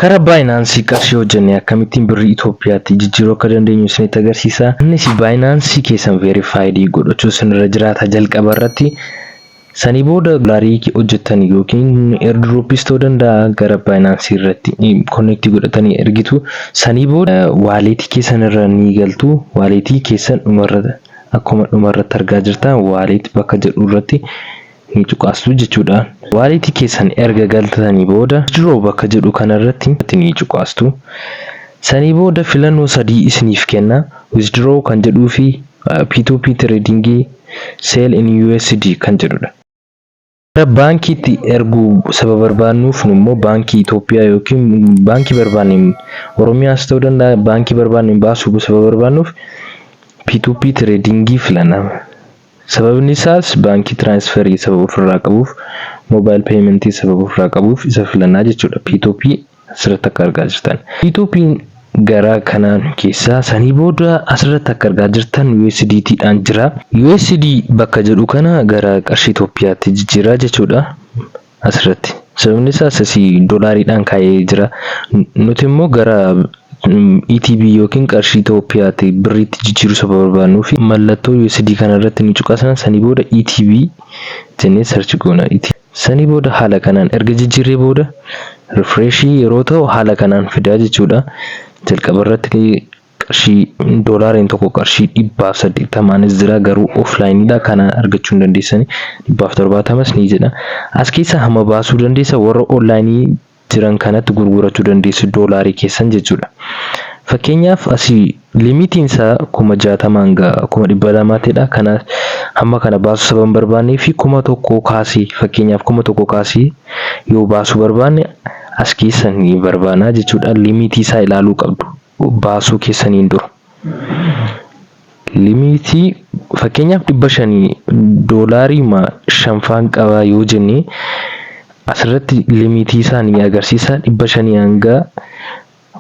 Karaa Binance qarshii hojjennee akkamittiin birrii Itoophiyaatti jijjiiruu akka dandeenyu isinitti agarsiisa. Innis Binance keessan verified godhachuu isinirra jiraata jalqaba irratti. Sanii booda doolaarii hojjettan yookiin airdropis ta'uu danda'a, gara Binance irratti connect godhatanii ergitu. Sanii booda wallet keessan irra ni galtu. Wallet keessan dhumarra akkuma dhumarratti argaa jirtan wallet bakka jedhu irratti ni cuqaastu jechuudha. Wallet keessan erga galtanii booda withdraw bakka jedhu kanarratti ni cuqaastu. Sanii booda filannoo sadii isiniif kenna. Withdraw kan jedhuu fi P2P trading, sell in USD kan jedhudha. Gara baankiitti erguu sababa barbaannuuf immoo baankii Itoophiyaa yookiin baankii barbaanne, Oromiyaas ta'uu danda'a, baankii barbaanne baasuu sababa barbaannuuf P2P trading filanna. Sababni isaas baankii transfer sababa ofirraa qabuuf, mobile payment sababa ofirraa qabuuf isa filannaa jechuudha. P2P asirratti akka argaa jirtan. P2P gara kanaan keessaa sanii booda asirratti akka argaa jirtan USDT dhaan jira. USD bakka jedhu kana gara qarshii Itoophiyaatti jijjiiraa jechuudha. Asirratti. Sababni isaas asii doolaariidhaan kaa'ee jira. Nuti immoo gara ETB yookiin qarshii Itoophiyaatti, birriitti jijjiiruu sababa barbaannuu fi mallattoo USD kana irratti ni cuqaasna. Sanii booda ETB jennee search goona. Sanii booda haala kanaan erga jijjiirree booda refresh yeroo ta'u haala kanaan fidaa jechuudha. Jalqaba irratti qarshii doolaariin tokko qarshii 180nis jira, garuu offlineidha, kana argachuu hin dandeessani. 170s ni jedha. As keessa hamma baasuu dandeessa, warra online jiran kanatti gurgurachuu dandeessu doolaarii keessan jechuudha. Fakkeenyaaf asii limitiin isaa 60,000 hanga 200,000ttidha. Kana hamma kana baasuu sababa hin barbaannee fi 1000 kaasee, fakkeenyaaf 1000 kaasee yoo baasuu barbaanne as keessa ni barbaanna jechuudha. Limit isaa ilaaluu qabdu baasuu keessaniin dura. Limit fakkeenyaaf 500, doolaarii shanfaan qabaa yoo jenne, asirratti limit isaa ni agarsiisa, 500 hanga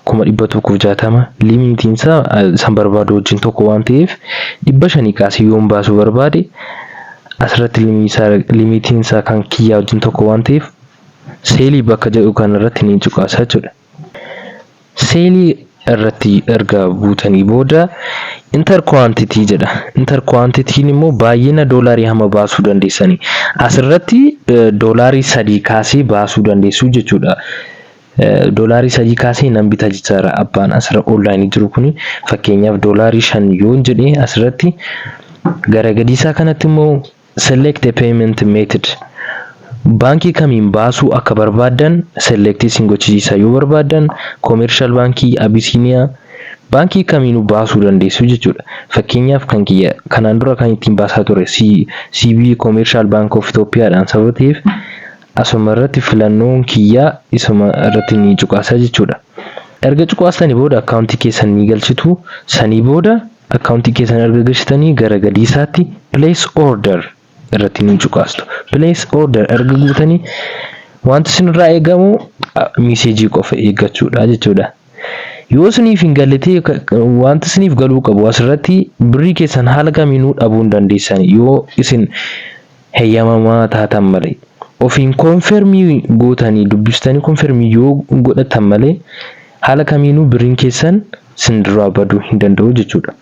160,000. Limitiin isaa isaan barbaadu wajjin tokko waan ta'eef, 500 kaasee yoon baasuu barbaade asirratti limitiin isaa kan kiyyaa wajjin tokko waan ta'eef sell bakka jedhu kanarratti ni cuqaasa jechuudha. Sell irratti erga buutanii booda enter quantity jedha. Enter quantityn immoo baay'ina doolaarii hamma baasuu dandeessanii. Asirratti doolaarii 3 kaasee baasuu dandeessu jechuudha. Doolaarii 3 kaasee nan bita jechaadha abbaan asirra online jiru kuni. Fakkeenyaaf doolaarii 5 yoon jedhe, asirratti gara gadiisaa kanatti immoo select a payment method, baankii kamiin baasuu akka barbaaddan select isin gochisiisa. Yoo barbaaddan Commercial Baankii, Abisiiniyaa, baankii kamiinuu baasuu dandeessu jechuudha. Fakkeenyaaf kan kiyya kanaan dura kan ittiin baasaa ture CBE, Commercial Bank of Ethiopiaadhaan sababa ta'eef asuma irratti filannoon kiyyaa isuma irratti ni cuqaasa jechuudha. Erga cuqaastanii booda akkaawuntii keessan ni galchitu. Sanii booda akkaawuntii keessan erga galchitanii gara gadiisaatti place order irratti ni cuqaastu. Place order erga guutanii wanti isinirraa eegamu message qofa eeggachuudha jechuudha. Yoo isiniif hin galle ta'e, wanti isiniif galuu qabu asirratti birrii keessan haala kamiinuu dhabuu hin dandeessan yoo isin heeyyamamaa taatan malee. Ofiin confirm gootanii dubbistanii confirm yoo godhatan malee haala kamiinuu birriin keessan isin duraa baduu hin danda'u jechuudha.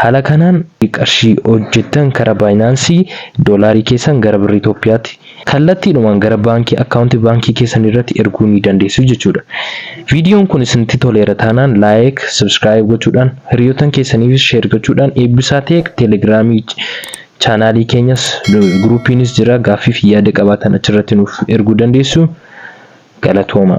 Haala kanaan qarshii hojjettan karaa Binance doolaarii keessan gara birrii Itoophiyaatti kallattiidhumaan gara baankii, akkaawuntii baankii keessan irratti erguu ni dandeessu jechuudha. Viidiyoon kun isinitti toleera taanaan like, subscribe gochuudhaan, hiriyoottan keessaniifis share gochuudhaan, Eebbisaa Tech Telegramii channelii keenyas groupiinis jira, gaaffii fi yaada qabaatan achirratti nuuf erguu dandeessu. Galatooma.